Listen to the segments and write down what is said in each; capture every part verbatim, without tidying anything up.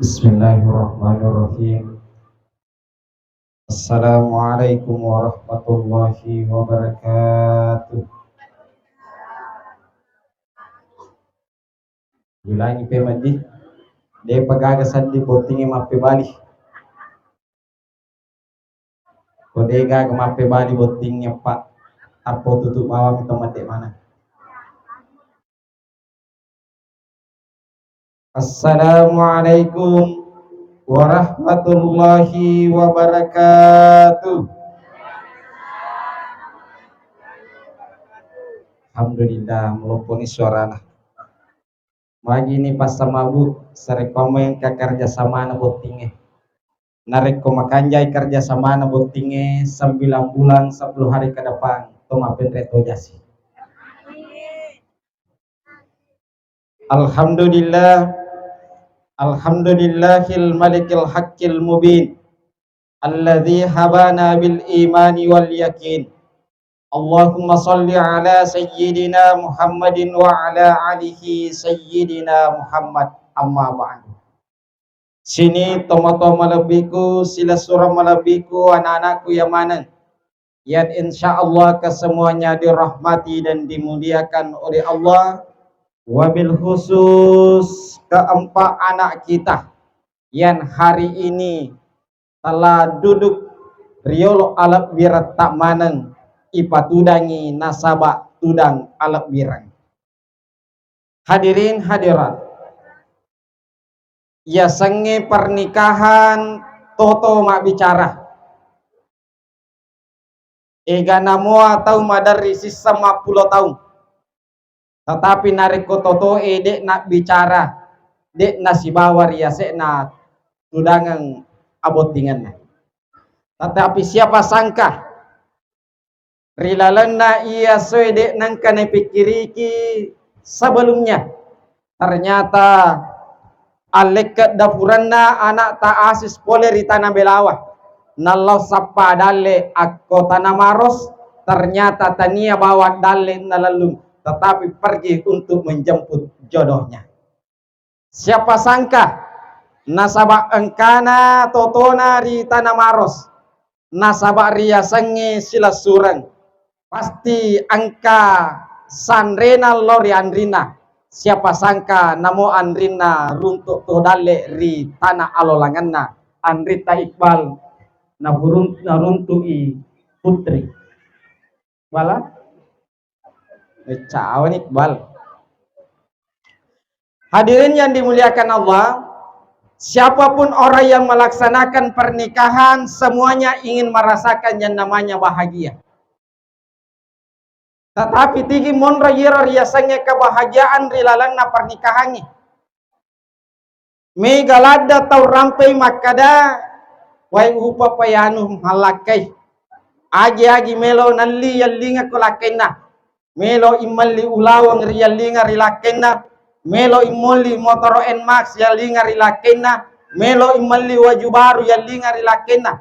Bismillahirrahmanirrahim. Assalamualaikum warahmatullahi wabarakatuh. Ulangi pe maddi. Depa gaga saddi bottingnge mappebali. Ko de gaga mappebali bottingnge, Pak, tappa tutup bawang to madde maneng. Assalamualaikum warahmatullahi wabarakatuh. Alhamdulillah, melomponi suarana. Magini passamabu, sarekkoammo engka kerja samana bottingnge. Narekko makanjai kerja samana bottingnge, sembilan bulan, sepuluh hari ke depan, to mapenre to jasi. Alhamdulillah, alhamdulillahil malikil haqqil mubin, alladzi habana bil imani wal yakin. Allahumma salli ala sayyidina Muhammadin wa ala alihi sayyidina Muhammad, amma ba'du. Sini tomatoa malebbiku, silessureng malebbiku, anak-anakku iya maneng, yang insya Allah kesemuanya dirahmati dan dimuliakan oleh Allah, wabil khusus keempat anak kita yang hari ini telah duduk riolo alebbiretta maneng, ipatudangi nasaba tudang alebbireng. Hadirin hadirat, yasengnge pernikahan toto mabbicara. Egana mua tau maderri sisseng mappulo taung. Tetapi narekko totoe de nabbicara, de nasibawa ri yase'na tudangeng abottingenna. Tetapi siapa sangka, ri lalenna iya soe de nengka napikkiriki sebelumnya, ternyata allekke dafurenna anakta Asis pole ri Tana Belawa. Nallau sappa dalle akko Tana Maros, ternyata tania bawa dalle nalellung, tetapi pergi untuk menjemput jodohnya. Siapa sangka nasaba engkana totona ri Tana Maros, nasaba riasengnge silessureng. Pasti engka sanrena lao ri anrinna. Siapa sangka namo anrinna runtuk to dalle ri tana alolangenna, anritta Iqbal nafurun-, naruntu'i Putri. Bala? Meccawani Iqbal. Hadirin yang dimuliakan Allah, siapapun orang yang melaksanakan pernikahan, semuanya ingin merasakan yang namanya bahagia. Tetapi tigi monro yero riasengnge kebahagiaan ri lalenna pernikahangnge. Mega ladda tau rampei makkada, "Wae upa payanu mallakkai. Agi-agi melo nelli yellinga ko lakkainna. Melo immelli ulaweng ri yellinga ri lakkainna. Melo immelli motoro N Max yellinga ri lakkainna. Melo immelli waju baru yellinga ri lakkainna."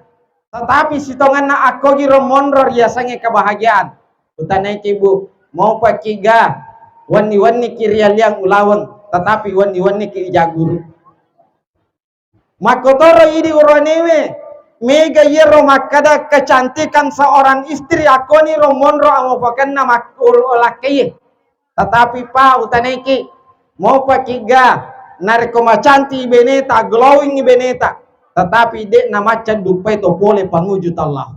Tetapi sitongenna akkogiro monro riasengnge kebahagiaan. Utanaiki, Bu, maupaki ga wenni-wenniki rialliang ulaweng, tetapi wenni-wenniki ijaguru. Makkotoro idi oroanewe, mega iyaro makkada kecantikan seorang istri akkoniro monro amopakenna mak-, ul-, olakkaiye. Tetapi pa utanaiki, maupaki ga narekko macanti beneta, glowing beneta, tetapi de namacca duppai to pole panguju tallah.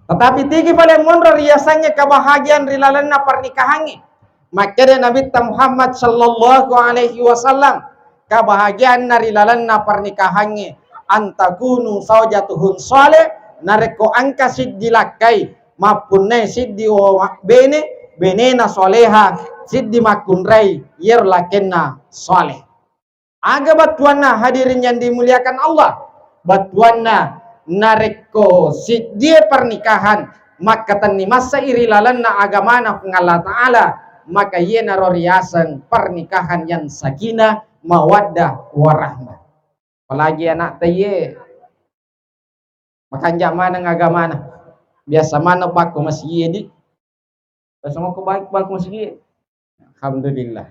Tetapi tigi pale monro riasengnge kebahagiaan ri lalenna pernikahangnge. Makkeda Nabitta Muhammad sallallahu alaihi wasallam, kebahagiaanna ri lalenna pernikahangnge, "Antakunu saujatuhun saleh," narekko engka siddi lakkai, mappunnai siddi o-, bene, benena soleha, siddi makkunrai, yero lakkenna saleh. Aga battuanna, hadirin yang dimuliakan Allah? Battuanna, narekko siddie pernikahan makkatenni massai ri lalenna agamana Puang Allah Ta'ala, maka iyenaro riaseng pernikahan yang sakinah, mawaddah, warahmah. Apalagi anak taiye, makanja maneng agamana. Biasa maneng bakko masigi'e di. Biasa mako baik bakko masigi'e. Alhamdulillah.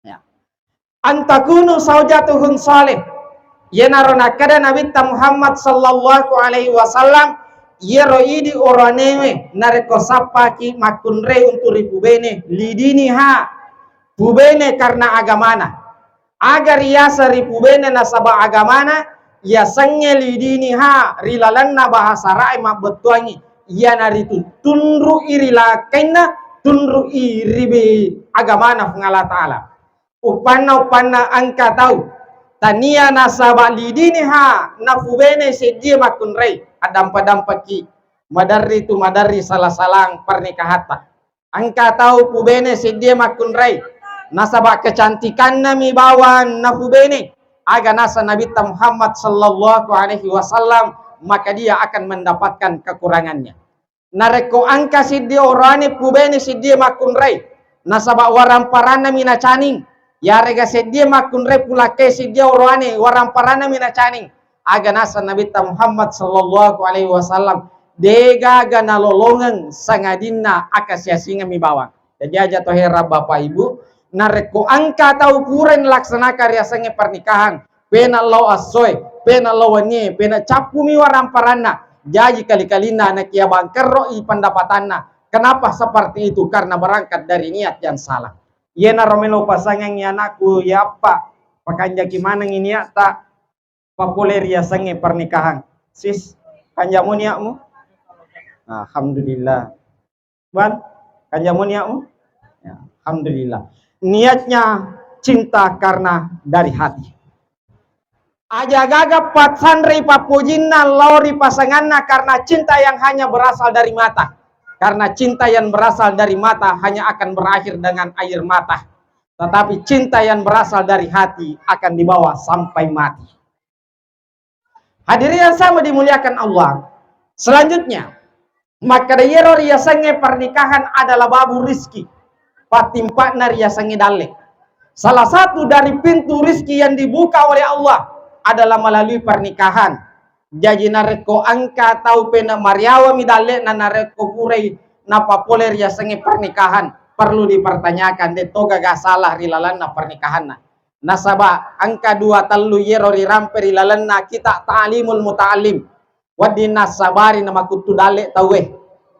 Ya. Antakunu saujatuhun saleh. Iyanaro nakkeda Nabitta Muhammad sallallahu alaihi wasallam, iyaro idi oroanewe narekko sappaki makkunrai untu ripubene, lidiniha, pubene karena agamana. Aga riyaseng ripubene nasaba agamana, yasengnge lidiniha ri lalenna bahasa Arae mabbettuangngi, iyanaritu tunru'i ri lakkainna, tunru'i ri be-, agamana Puang Allah Ta'ala. Uppanna, uppanna engka tau tania nasaba lidiniha napubene seddie makkunrai, addampa-dampaki maderri tu maderri sala-salang pernikahatta. Engka tau pubene seddie makkunrai nasaba kecantikanna mi bawang napubene, aga naseng Nabitta Muhammad sallallahu alaihi wasallam, maka dia akan mendapatkan kekurangannya. Narekko engka siddi oroane pubene siddie makkunrai, nasaba waramparanna mi nacaning, yarega seddie makkunrai pulakkai siddi oroane waramparanna mi nacaning, aga naseng Nabitta Muhammad sallallahu alaihi wasallam, degaga nalolongeng sangadinna akasiasingeng mi bawang. Jaji aja to herang Bapak Ibu, narekko engka tau purai nalaksanakan riasengnge pernikahan, pena lao assoe, pena lao wennie, pena cappumi waramparanna. Jaji kali-kalinna nakia bangkerro'i pendapatanna. Kenapa seperti itu? Karena berangkat dari niat yang salah. Iyanaro melo pasangengngi anakku, ya Appa, pakanjaki manengngi niatta papole riasengnge pernikahan. Sis, kanjamo niatmu? Alhamdulillah. Wan, kanjamo niatmu? Ya, alhamdulillah. Niatnya cinta karena dari hati. Aja gaga patsanrei pappojinna lao ri pasanganna karena cinta yang hanya berasal dari mata. Karena cinta yang berasal dari mata hanya akan berakhir dengan air mata. Tetapi cinta yang berasal dari hati akan dibawa sampai mati. Hadirin yang sama dimuliakan Allah. Selanjutnya, makkeda iyaro riasengnge pernikahan adalah babu rizki. Pattimpa'na riasengnge dalle. Salah satu dari pintu rizki yang dibuka oleh Allah adalah melalui pernikahan. Jaji narekko engka tau pena mariawami dalle'na, narekko purai napapole riasengnge pernikahan, perlu dipertanyakan, de toga ga salah ri lalenna pernikahanna. Nasaba engka dua tellu iyero rirampe ri lalenna kita Ta'limul Muta'allim. Wedding nassabari namakuttu dalle tauwe.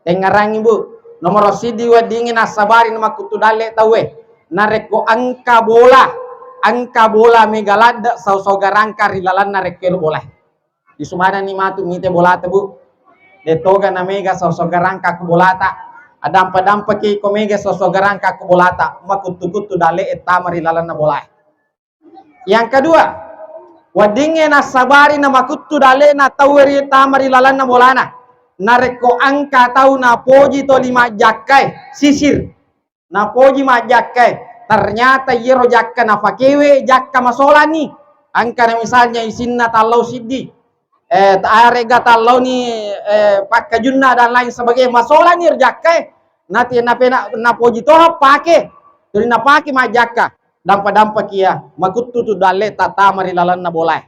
Tengngarangngi, Bu. Nomoro siddi weddingngi nassabari namakuttu dalle tauwe. Narekko engka bola, engka bola mega ladde sau-sau garangka ri lalenna rekko ero bola. Isumanenni matu mite bolata, Bu. De toga na mega sau-sau garangka ko bolata. Adampa-dampaki ko mega sau-sau garangka ko bolata. Makuttu-kuttu dalle e tama ri lalenna bola. Yang kedua, weddingnge nassabari na makuttu dalle'na tau ri tama ri lalenna bolana. Narekko engka tau napoji toli majjakkae, sisir. Napoji majjakkae, ternyata iyero jakka napakewe jakka masolani. Engkana misalnya isinna tallau siddi, eh, ta-, arega tallauni, eh, pakkajunna dan lain sebagainya, masolani ro jakkae. Nati napena-, napoji toha pake, tuli napake majjakka, dampa-dampa kia makuttu tu dalle tattama ri lalenna bolae.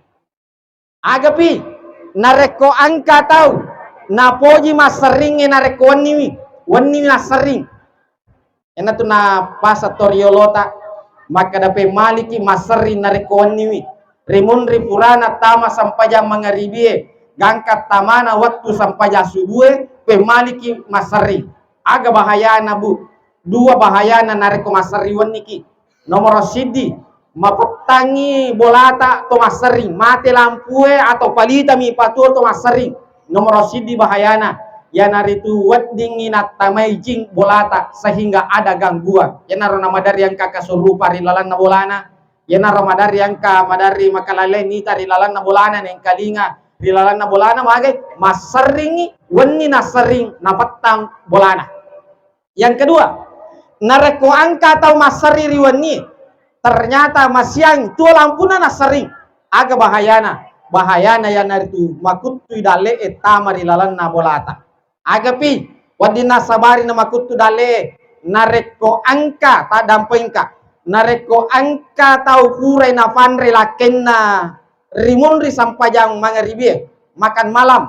Agapi, narekko engka tau napoji masserringnge narekko wenniwi, wenniwi nasserring. Enatu napaseng to riolota, makkeda pemmaliki masserring narekko wenniwi. Rimunri purana tama sempajang mangaribie, gangka tamana wettu sempajang subue, pemmaliki masserring. Aga bahayana, Bu? Dua bahayana narekko masserring wenniki. Nomoro siddi, mapettangngi bolata to masserring, mate lampue atau palitami patuo to masserring. Nomoro siddi bahayana, iyanaritu weddingngi nattamai jing bolata sehingga ada gangguan. Iyanaro namaderri engka kasurupa ri lalenna bolana, iyanaro maderri engka maderri makalaleng nita ri lalenna bolana, nengkalinga ri lalenna bolana, magai masserringngi wenni nasserring napettang bolana. Yang kedua, narekko engka tau masserring ri wenni, ternyata masiang tuo lampuna nasserring. Aga bahayana? Bahayana iyanaritu makuttui dalle'e tama ri lalenna bolata. Agapi wedding nassabari na makuttu dalle'e? Narekko engka, taddampengka, narekko engka tau purai napanre lakkenna rimunri sampajang mangaribie, makan malam,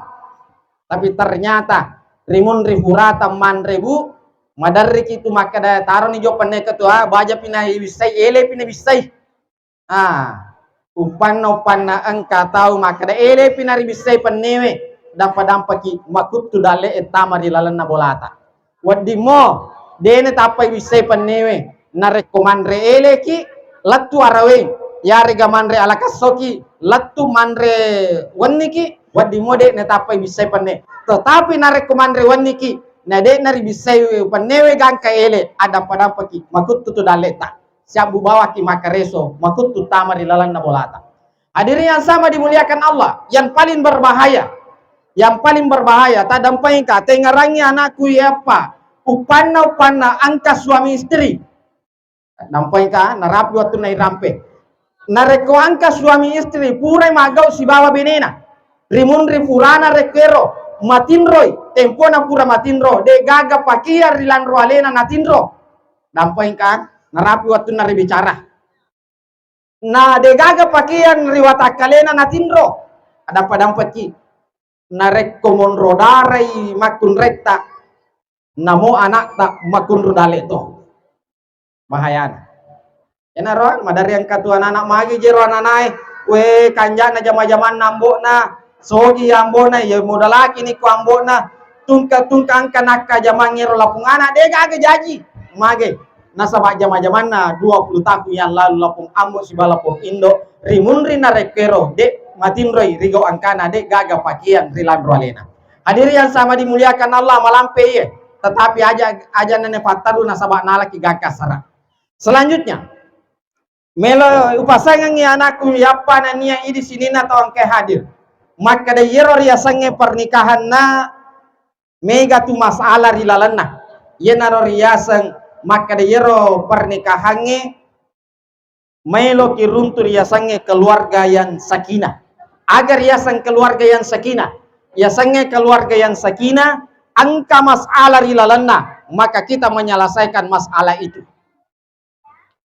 tapi ternyata rimunri purata manre, Bu, maderriki tu makkeda, taroni jo penneka tu, ah, bajapi na bissai, elepi na bissai. Ah, Uppanna-uppanna engka tau makkeda, "Elepi naribissai pennewe, dampa-dampaki makuttu dalle'e tama ri lalenna bolata." Weddimmo, de' natappai bissai pennewe, narekko manre eleki, lettu araweng, yarega manre alakessoki, lettu manre wenniki, weddimmo de' natappai bissai penne. Tetapi narekko manre wenniki, na de' naribissai pennewe gangka ele, addampa-dampaki makuttu tu dalle'ta. Siabbu bawaki makkareso, makuttu tama ri lalenna bolata. Hadirin yang sama dimuliakan Allah, yang paling berbahaya, yang paling berbahaya, taddampengka, tengngerangngi anakku, iyappa, uppanna-uppanna engka suami istri. Dampengka, narapi wettunna irampe. Narekko engka suami istri, purai maggau sibawa benena. Rimunri furana rekko ero, matinroi, tempona pura matinro, de' gaga pakeang ri lanro alena natinro. Dampengka, narapi wettunna ribicara. Na de' gaga pakeang ri watakkalena natinro. Adampa-dampaki. Narekko monro darai makkunretta, namo anakta makkunro dale to. Bahayana. Enaro maderri engka tu anak-anak magi jero anak-anak e. We, kanjana jama-jamanna ambo'na. Soji ya ambo'na, ya modalaki ni ko ambo'na. Tungka-tungka engka nakka jamang ero lapung anak, de' gaga jaji. Mage. Nasaba jama-jamanna dua puluh tahun yang lalu lapung ambo sibawa lapung indo, rimunri narekko ero, de' matinroi rigau angkana, de' gaga pakeang ri lanro alena. Hadirin yang sama dimuliakan Allah, malampe iye. Tetapi aja, aja nene fattaru nasaba nalaki gangka sara. Selanjutnya, melo upasengengi anakku yappa nania idi sininna tau engkae hadir. Makkeda iyero riasengnge pernikahanna mega tu masalah ri lalenna. Iyenaro riaseng makkeda iyero pernikahangnge maeloki runtu riasengnge keluarga yang sakinah. Aga riaseng keluarga yang sakinah? Iasengnge keluarga yang sakinah, engka masalah ri lalenna, maka kita menyelesaikan masalah itu.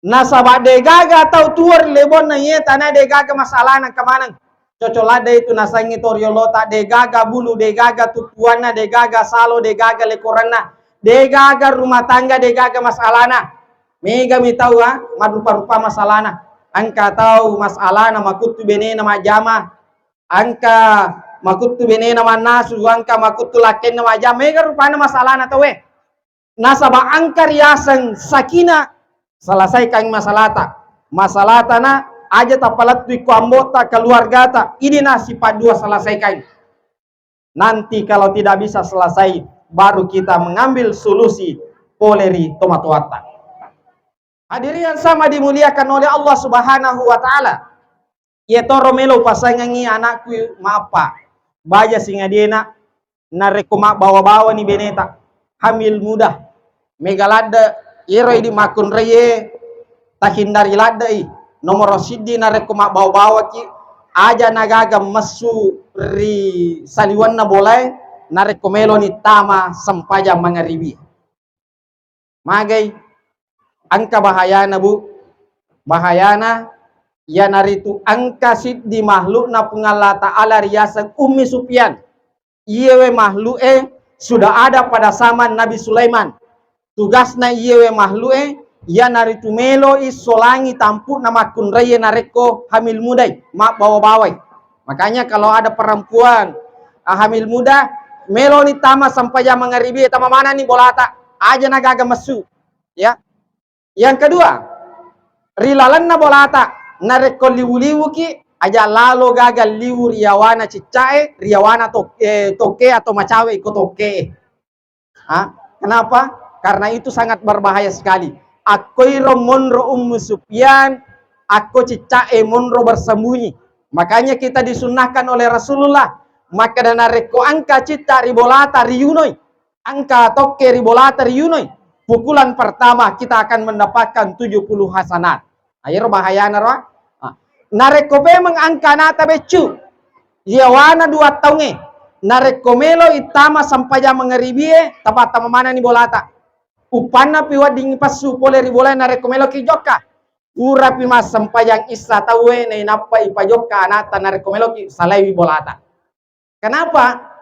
Nasaba de' gaga tau tuo ri lebonna iye tana de' gaga masalahna engka maneng. Coco ladde itu nasengngi to riolota, de' gaga bulu, de' gaga tuppuanna, de' gaga salo, de' gaga lekorenna, de' gaga rumah tangga, de' gaga masalahna. Mega mi tau, ha, madrupa-rupa masalahna. Engka tau masalahna makuttu benena majjama, engka makuttu benena mannasu, engka makuttu lakkenna majjama. Mega rupana masalahna tauwe. Nasaba engka riaseng sakinah, selesaikan masalahta. Masalahta na aja tapalettui ko ambo'ta, keluargata, idi na sipaddua selesaikan. Nanti kalau tidak bisa selesai, baru kita mengambil solusi pole ri tomatoatta. Hadirin yang sama dimuliakan oleh Allah Subhanahu wa Ta'ala. Iyatoro melo upasengengi anakku maappa. Baja singadena narekko mabbawa-bawani beneta. Hamil muda. Mega ladde, iyero idi makkunraie tahindari laddei. Nomoro siddi narekko mabbawa-bawaki, aja nagaga messu ri saliwenna bolae narekko meloni tama sempajang mangaribi. Magai? Engka bahayana, Bu. Bahayana, iyanaritu engka siddi makhlukna Puang Allah Ta'ala riaseng Ummi Sufyan. Iyewe makhluk e sudah ada pada zaman Nabi Sulaiman. Tugasna iyewe makhluk e, iyanaritu meloi solangi tampukna makkunraie narekko hamil mudai, mabbawa-bawai. Makanya kalau ada perempuan, ah, hamil muda, meloni tama sempajang mangaribi, tama manani bolata, aja nagaga messu, ya. Yang kedua, ri lalenna bolata, narekko liwu-liwuki, aja lalo gaga liwu riyawana ciccae, riyawana tok-, eh, tokke atau macawe iko tokke. Ha? Kenapa? Karena itu sangat berbahaya sekali. Akkoiro monro Ummu Sufyan, akko cicca'e monro bersembunyi. Makanya kita disunnahkan oleh Rasulullah, makkeda narekko engka citta ri bolata riyunoi, engka tokke ri bolata riyunoi, pukulan pertama kita akan mendapatkan tujuh puluh hasanat. Nah, iyaro bahayana ro. Ah, narekko memeng engka anata beccu, iyawana dua taungnge, narekko melo ittama sempajang mangaribie, tapattama manani bolata. Uppanna pi wedding ipessu pole ri bolae narekko meloki jokka. Purapi massempajang issa tauwe nainappa ipajokka anata narekko meloki salaiwi bolata. Kenapa?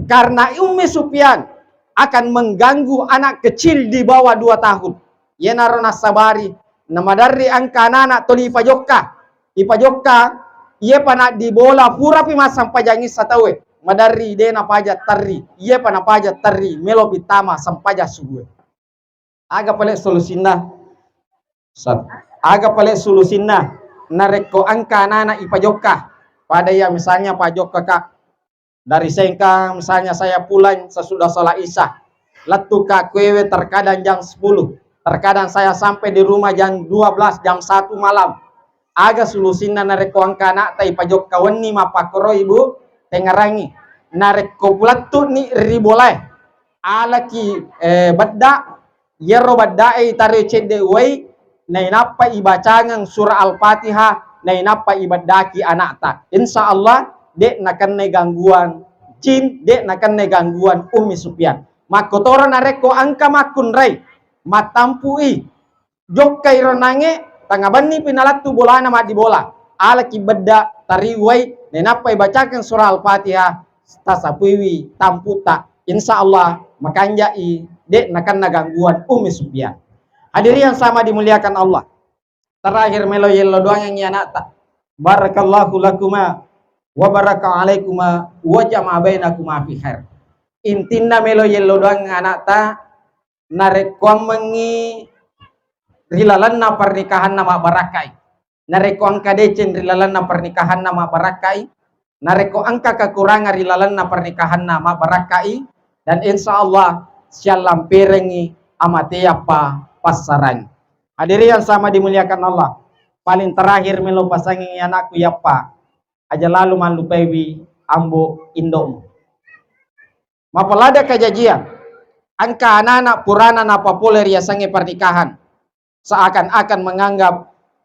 Karena Ummi Sufyan akan mengganggu anak kecil di bawah dua tahun. Iyanaro nassabari, namaderri engka anana toli pajokka. Ipajokka, iyepa naddi bola purapi massempajang issa tauwe, maderri de napaja terri, iyepa napaja terri melopi tama sempajang subuh. Aga pale solusinna? Sat-, aga pale solusinna narekko engka anana ipajokka? Pada iya misalnya pajokka ka dari Sengkang, misalnya saya pulang sesudah sholat Isya, lettu ka kuewe terkadang jam sepuluh, terkadang saya sampai di rumah jam dua belas, jam satu malam. Aga solusinna narekko engka anakta ipajokka wenni mappakkoroi, Bu? Tengngerangi. Narekko pulettu'ni ri bolae, alaki, eh, bedda, iyaro beddae itaroi cedde uwai, nainappa ibacangeng surah Al-Fatihah, nainappa ibeddaki anakta. Insya Allah, de nakennai gangguan jin, de nakennai gangguan Ummi Sufyan. Makkotoro narekko engka makkunrai, mattampu'i, jokkai ro nange, tangnga bennipi nalettu bolana maddibola. Alaki bedda, tariwai, nainappa ibacakeng surah Al-Fatihah, tasapuiwi tamputta. Insya Allah, makanjai, de nakenna gangguan Ummi Sufyan. Hadirin yang sama dimuliakan Allah. Terakhir melo yello doangengngi anakta. Barakallahu lakuma wa baraka alaikuma wa jama'a bainakuma fi khair. Intinna melo yello doang anakta, narekko ammengngi ri lalenna pernikahanna mabbarakkai. Narekko engka deceng ri lalenna pernikahanna mabbarakkai, narekko engka kekurangan ri lalenna pernikahanna mabbarakkai, dan insya Allah siallamperengngi amateappa passarang. Hadirin yang sama dimuliakan Allah, paling terakhir melo pasangi anakku yappa, aja lalu mallupaiwi ambo indomu. Mapalada kajajiang, engka anana purana napapole riasengnge pernikahan, seakan-akan menganggap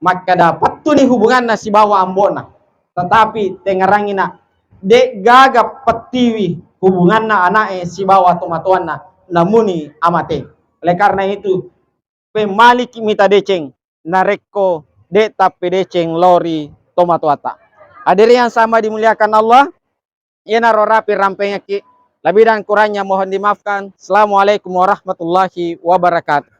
makkeda pettuni hubunganna sibawa ambona. Tetapi tengngerangi nak, de gaga pettiwi hubunganna anak'e sibawa tomatoanna, namuni amate. Oleh karena itu, pemmaliki mita deceng narekko de tappedeceng lao ri tomatoata. Hadirin yang sama dimuliakan Allah, iyanaro rapi rampengekki. Lebih dan kurangnya mohon dimaafkan. Assalamualaikum warahmatullahi wabarakatuh.